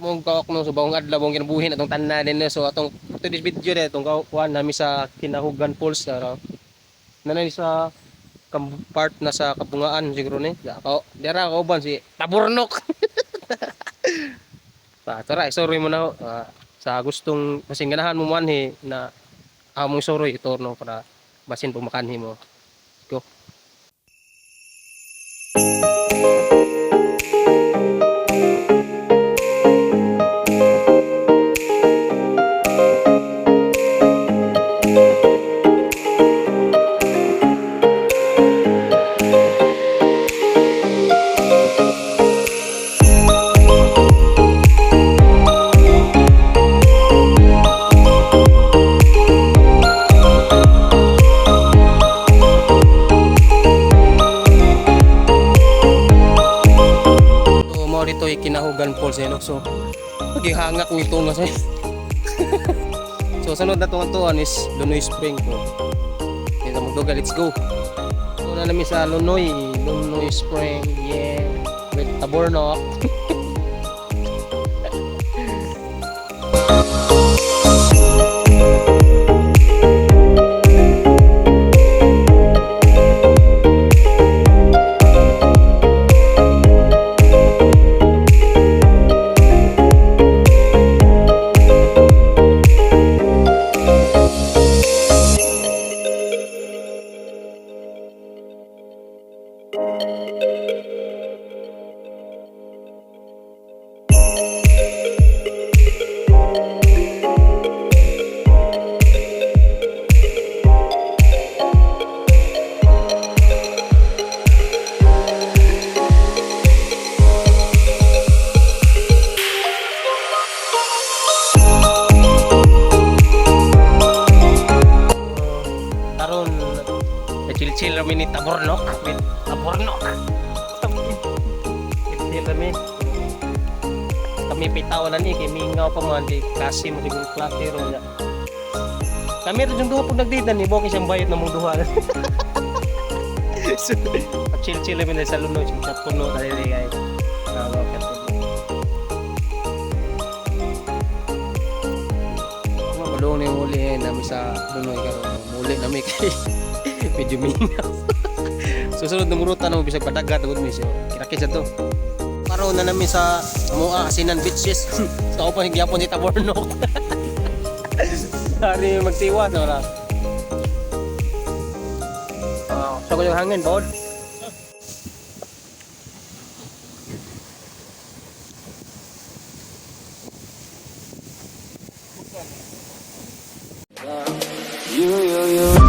Mong kaok no, so buong adlaw buong kinabuhi na atong tanan din no. So atong to this video din atong kuan nami sa Kinahugan Falls na nanay sa part na sa Kabungaan siguro ni. Ako, dira ako uban si Taburnok. Pa, tara, isoroy mo na ho. Ah, sa gustong basin ganahan mo manhi na among isoroy itorno para basin pumakanhi mo. Go. So mo dito Kinahugan Falls eh, no? So gihangak nito nga sa. So sunod na itong atuan is Lunoy Spring ko. Kita magduga, let's go. So na namin sa Lunoy, Lunoy Spring, yeah, with Tabornok. Karon chill-chill rami ni Tabornok with Tabornok. Chill rami. Kami pitaw na ni kay mingaw pa man di klase mo siguro klase ro niya. Kami ro yung duha pag nagdita ni Boki siyang bayot na mong duha. So, chill-chill rami na sa Lunoy, sa puno na dili guys. Malung na yung muli eh, namin sa Lunoy karon. Muli nami kay medyo mingaw. Susunod na muruta na mo bisag padagat gud mi so kiraki sa to. Karon na nami sa Mua Asinan Beaches. So ako pa gyapon si Tabornok. Hari magtiwa no ra. Ah, so ko yung hangin bod. You, you, you.